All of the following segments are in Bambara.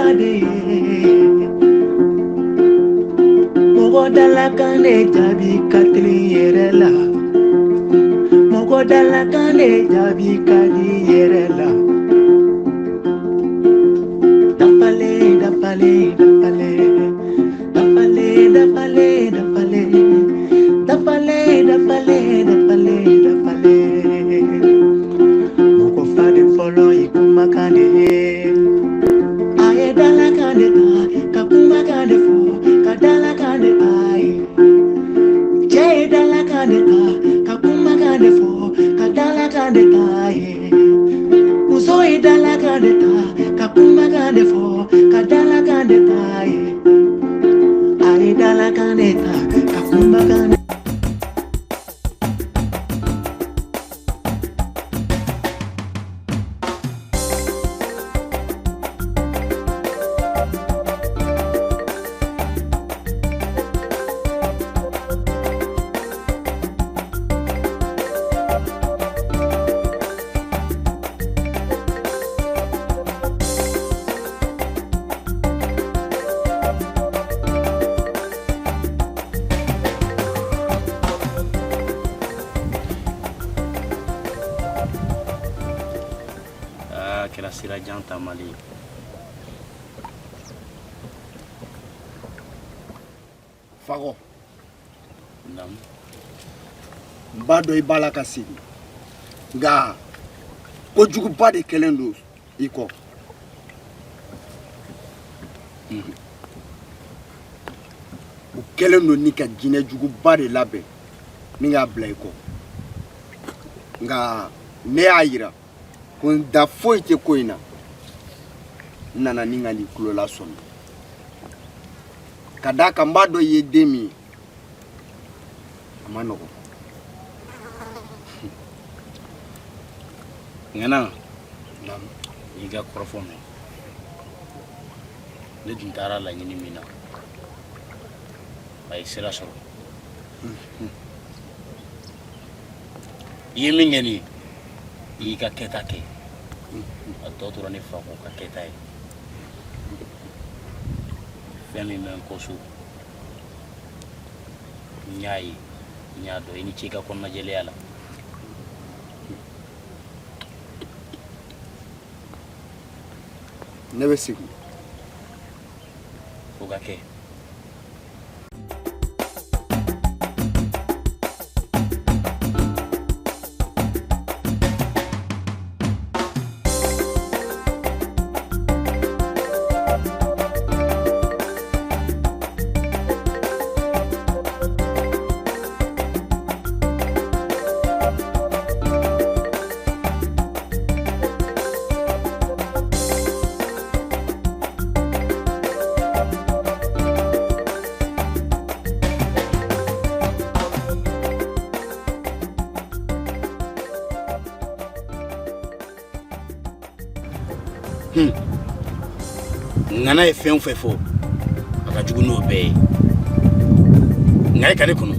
fa de ye. Mɔgɔ dalakan de jaabi ka teli yɛrɛ la. Mɔgɔ dalakan de jaabi ka di yɛrɛ la. Dafalen dafalen dafalen dafalen dafalen dafalen dafalen dafalen dafalen dafalen. Mɔgɔ faden fɔlɔ ye kumakan de ye. A ye dalakan de ta ka kumakan de fɔ ka dalakan de ta ye. Cɛ ye dalakan de ta ka kumakan de fɔ ka dalakan de ta ye. Muso ye dalakan de ta ka kumakan de fɔ ka dalakan de ta ye. A ye dalakan de ta ka kumakan de. Aa kɛra sira jan taamali ye. Fakɔ, Naamu. n b'a dɔn i b'a la ka segin, nka kojuguba de kɛlen don i kɔ. U kɛlen don ni ka jinɛ juguba de labɛn ni k'a bila i kɔ, nka ne y'a yira ko n da foyi tɛ ko in na. N nana ni ka n'i tulo lasɔmi ka d'a kan n b'a dɔn i ye den min ye, a ma nɔgɔn. Ŋana, Naamu. I ka kɔrɔfɔ mɛn. Ne tun taara laɲini min na, a ye sira sɔrɔ. I ye min kɛ nin ye, i y'i ka kɛta kɛ. A tɔ tora ne fa ko ka kɛta ye. Fɛn min bɛ n kɔ so, n y'a ye, n y'a dɔn. I ni ce i ka kɔnɔnajɛlenya la. Ne bɛ segin. O ka kɛ. Ŋana ye fɛn o fɛn fɔ, a ka jugu n'o bɛɛ ye. Nka e ka ne kɔnɔ.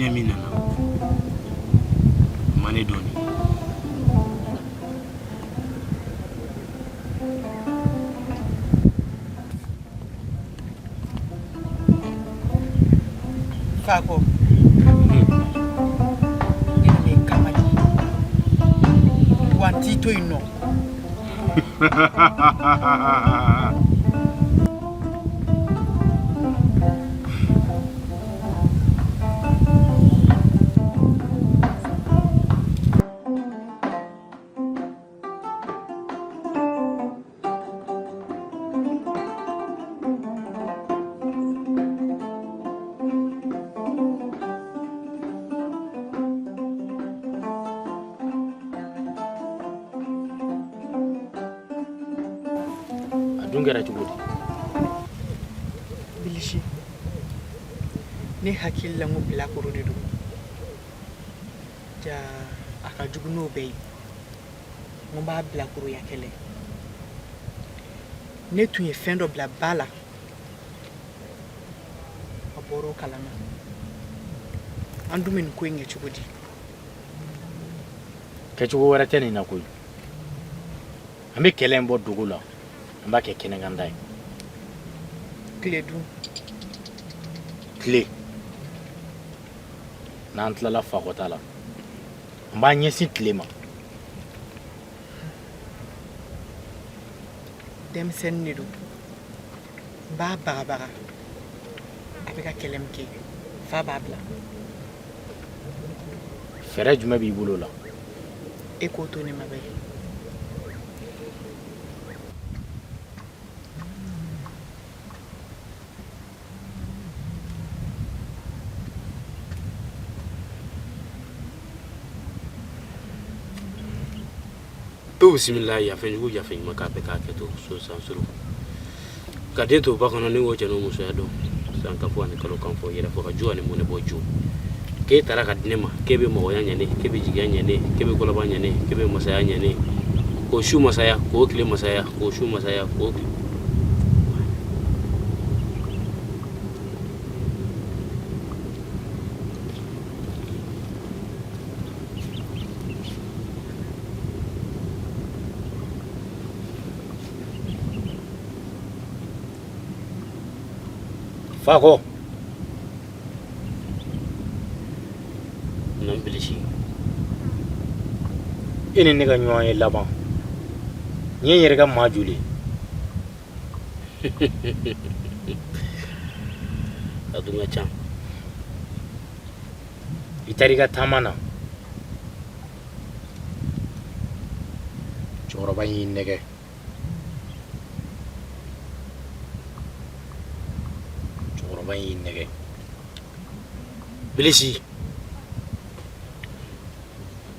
Jinɛ min nana a ma ne dɔn de. Fakɔ, ne nana i kama de, wa n t'i to yen nɔ. A dun kɛra cogo di? Bilisi, ne hakili la n ko bilakoro de don. Jaa a ka jugu n'o bɛɛ ye. N ko n b'a bilakoroya kɛlɛ. Ne tun ye fɛn dɔ bila ba la, a bɔra o kalama. An dun bɛ nin ko in kɛ cogo di? Kɛcogo wɛrɛ tɛ nin na koyi. An bɛ kɛlɛ in bɔ dogo la, an b'a kɛ kɛnɛkanda ye. Tile dun? Tile. N'an tilala fakɔta la, an b'an ɲɛsin tile ma. Denmisɛnnin de don, n b'a bagabaga. A bɛ ka kɛlɛ min kɛ, f'a b'a bila. Fɛɛrɛ jumɛn b'i bolo la? E k'o to ne ma bɛɛ. To bisimila yafɛnjugu yafɛn ɲuman k'a bɛɛ k'a kɛ to sonsan suru ka den to ba kɔnɔ ni ko cɛ n'o musoya dɔn san ka fɔ ani kalo kan fɔ yɛrɛ fɔ ka ju ani mɔnɛ bɔ ju k'e taara ka di ne ma k'e bɛ mɔgɔya ɲɛ ne k'e bɛ jigiya ɲɛ ne k'e bɛ kɔlɔba ɲɛ ne k'e bɛ masaya ɲɛ ne k'o su masaya k'o tile masaya k'o su masaya k'o Fakɔ na Bilisi e ni ne ka ɲɔgɔn ye laban n ye n yɛrɛ ka maa joli a dun ka ca. I taara i ka taama na, cɛkɔrɔba in y'i nɛgɛ. Cɛkɔrɔba in y'i nɛgɛ. Bilisi,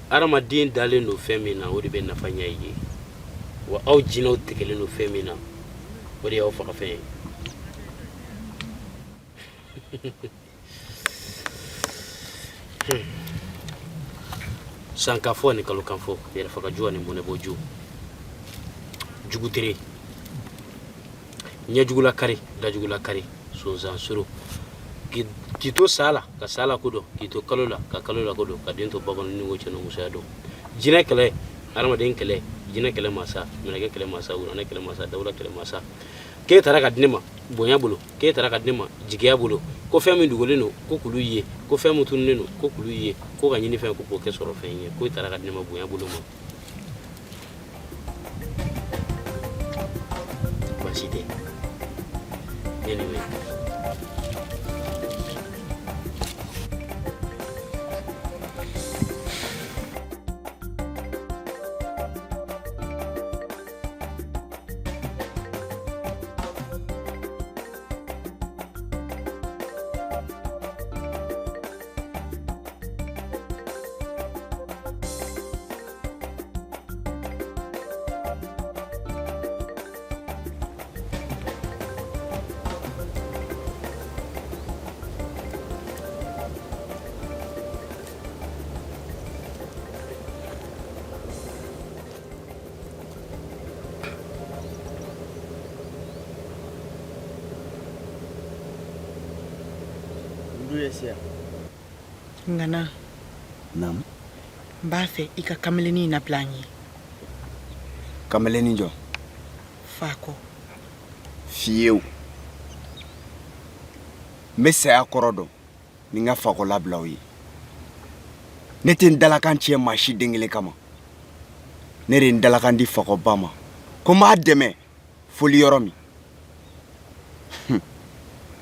hadamaden dalen don fɛn min na, o de bɛ nafa ɲɛ i ye. Wa aw jinɛw tigɛlen don fɛn min na, o de y'aw fagafɛn ye. San ka fɔ ani kalo kan fɔ, yɛrɛ faga ju ani mɔnɛbɔ ju, jugu tere, ɲɛjugula kari, dajugula kari, sonsan soro, k'i to sa la ka sa la ko dɔn, k'i to kalo la ka kalo la ko dɔn, ka den to ba kɔnɔ ni ko cɛ n'o musoya dɔn. Jinɛ kɛlɛ, hadamaden kɛlɛ, jinɛ kɛlɛ masa, mɛlɛkɛ kɛlɛ masa, wuranɛ kɛlɛ masa, dawula kɛlɛ masa. K'e taara ka di ne ma bonya bolo, k'e taara ka di ne ma jigiya bolo, ko fɛn min dogolen don ko k'olu ye, ko fɛn min tununnen don ko k'olu ye, ko ka ɲini fɛn ko k'o kɛ sɔrɔ fɛn ye, ko e taara ka di ne ma bonya bolo ma. Baasi tɛ. Anyway. Ŋana. Naamu. N b'a fɛ i ka kamalennin in labila an ye. Kamalennin jɔn? Fakɔ. Fiyewu. N bɛ saya kɔrɔ dɔn ni n ka Fakɔ labila aw ye. Ne tɛ n dalakan tiɲɛ maa si den kelen kama. Ne de ye n dalakan di Fakɔ ba ma ko n b'a dɛmɛ foli yɔrɔ min,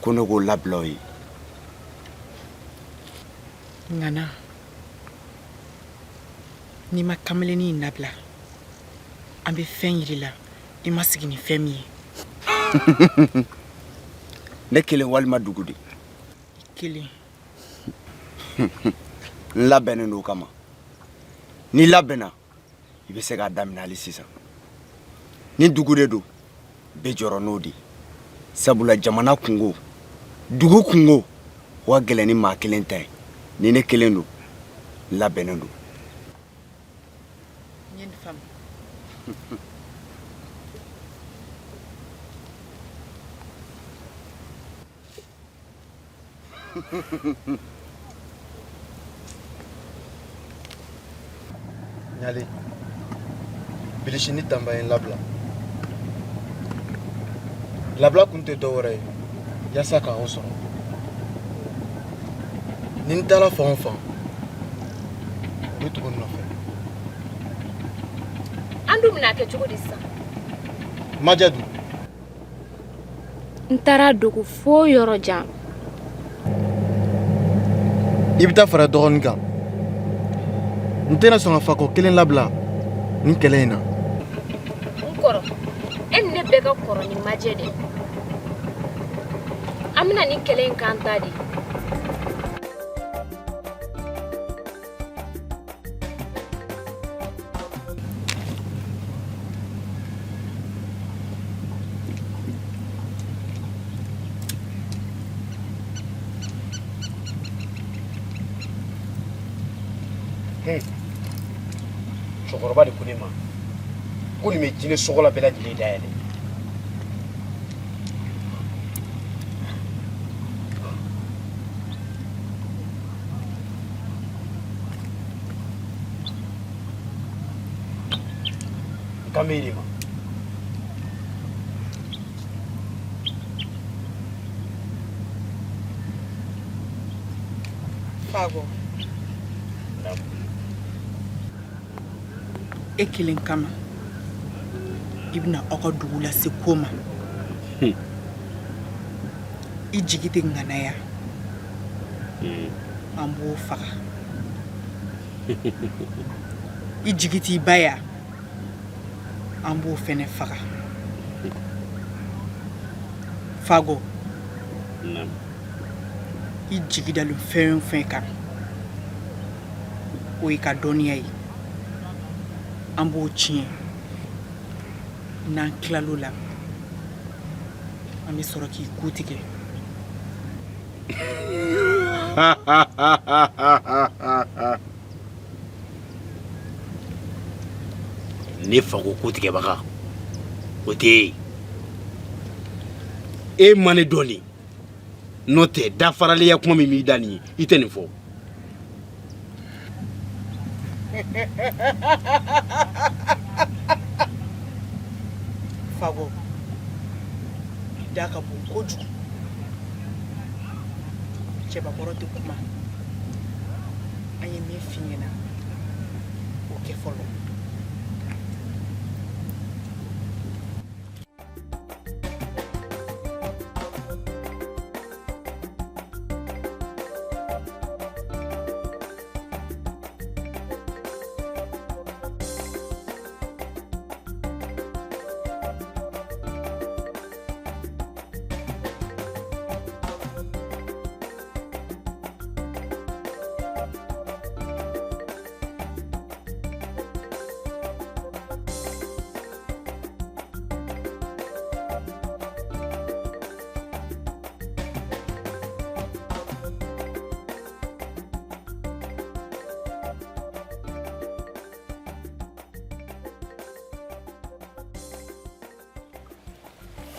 ko ne k'o labila aw ye. Ŋana, n'i ma kamalennin in labila, an bɛ fɛn yir'i la i ma sigi ni fɛn min ye. Ne kelen walima dugu de? I kelen. N labɛnnen don o kama. N'i labɛnna, i bɛ se k'a daminɛ hali sisan. Ni dugu de don, bɛ jɔrɔ n'o de ye, sabula jamana kunko, dugu kunko o ka gɛlɛn ni maa kelen ta ye. Ni ne kelen don, n labɛnnen don. N ye nin faamu. Ɲale, Bilisi ni Tanba ye n labila. Labila kun tɛ dɔwɛrɛ ye yaasa k'aw sɔrɔ. Ni n taara fan o fan, u bɛ tugu n nɔfɛ. An dun bɛna kɛ cogo di sisan? Majɛ dun? N taara dogo fo yɔrɔ jan. I bɛ taa fara dɔgɔnin kan. N tɛna sɔn ka Fakɔ kelen labila nin kɛlɛ in na. N kɔrɔ, e ni ne bɛɛ ka kɔrɔ ni Majɛ dɛ. An bɛna nin kɛlɛ in k'an ta de. Cɛkɔrɔba de ko ne ma ko nin bɛ jinɛ sɔgɔla bɛɛ lajɛlen dayɛlɛ. N kan bɛ e de ma. Fakɔ, e kelen kama i bɛna aw ka dugu lase ko ma. I jigi tɛ ŋana ya, an b'o faga. I jigi t'i ba ya, an b'o fɛnɛ faga. Fakɔ, i jigi dalen fɛn o fɛn kan, o y'i ka dɔnniya ye, an b'o tiɲɛ. N'an tilal'o la, an bɛ sɔrɔ k'i ku tigɛ. Ne Fakɔ ku tigɛbaga o tɛ e ye. E ma ne dɔn de, n'o tɛ dafaralenya kuma min b'i da nin ye, i tɛ nin fɔ. Fakɔ, i da ka bon kojugu. Cɛbakɔrɔ tɛ kuma. An ye min f'i ɲɛna, o kɛ fɔlɔ.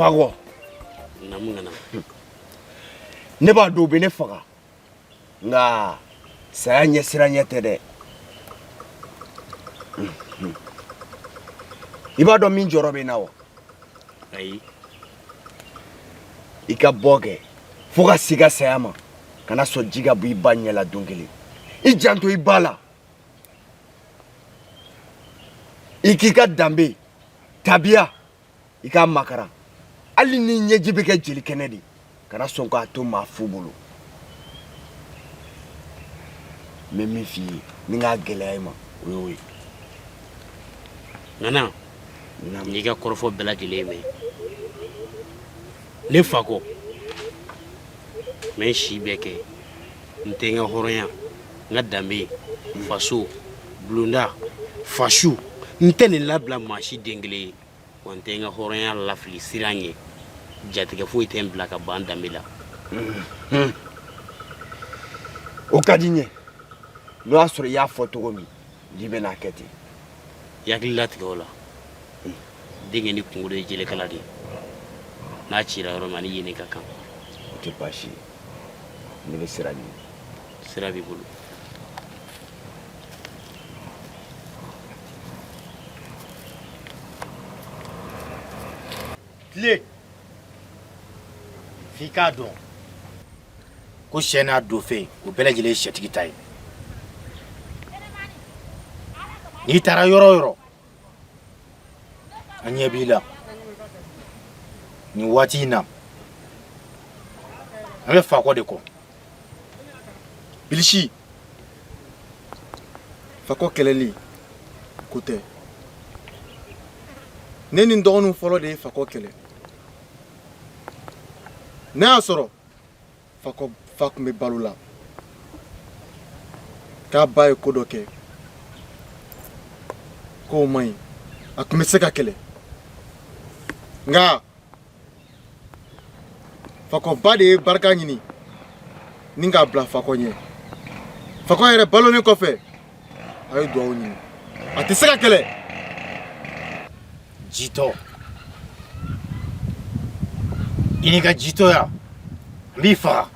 Fakɔ. Naamu ŋana. Ne b'a dɔn u bɛ ne faga, nka Saya ɲɛsiranɲɛ tɛ dɛ. I b'a dɔn min jɔrɔ bɛ n na wa? Ayi. I ka bɔ kɛ fo ka s'i ka saya ma, kana sɔn ji ka bɔ i ba ɲɛ la don kelen. I janto i ba la. I k'i ka danbe tabiya i k'a makaran, hali ni ɲɛji bɛ kɛ jeli kɛnɛ de, kana sɔn k'a to maa fu bolo. N bɛ min f'i ye ni k'a gɛlɛya i ma, o y'o ye. Nana, n y'i ka kɔrɔfɔ bɛɛ lajɛlen mɛn. Ne fakɔ, n bɛ n si bɛɛ kɛ n tɛ n ka hɔrɔnya, n ka danbe, faso bulonda, fasu, n tɛ nin labila maa si den kelen ye, wa n tɛ n ka hɔrɔnya lafili siran ɲɛ. Jatigɛ foyi tɛ n bila ka ban danbe la. O ka di n ye. N'o y'a sɔrɔ i y'a fɔ cogo min, n'i bɛna a kɛ ten. I hakili latigɛ o la. Denkɛ ni kunkolo ye jelekala de ye, n'a cira yɔrɔ min, a ni yen ka kan. O tɛ baasi ye, ne bɛ sira ɲini. Sira b'i bolo. Tile f'i k'a dɔn ko sɛ n'a donfɛn, o bɛɛ lajɛlen ye sɛtigi ta ye. N'i taara yɔrɔ o yɔrɔ, an ɲɛ b'i la. Nin waati in na, an bɛ fakɔ de kɔ. Bilisi, fakɔ kɛlɛli ko tɛ. Ne ni n dɔgɔninw fɔlɔ de ye fakɔ kɛlɛ. Ne y'a sɔrɔ fakɔ fa tun bɛ balo la, k'a ba ye ko dɔ kɛ k'o man ɲi, a tun bɛ se ka kɛlɛ, nka fakɔba de ye barika ɲini ni k'a bila fakɔ ɲɛ. Fakɔ yɛrɛ balolen kɔfɛ, a ye duwawu ɲini. A tɛ se ka kɛlɛ. Jitɔ, i n'i ka jitɔya, n b'i faga.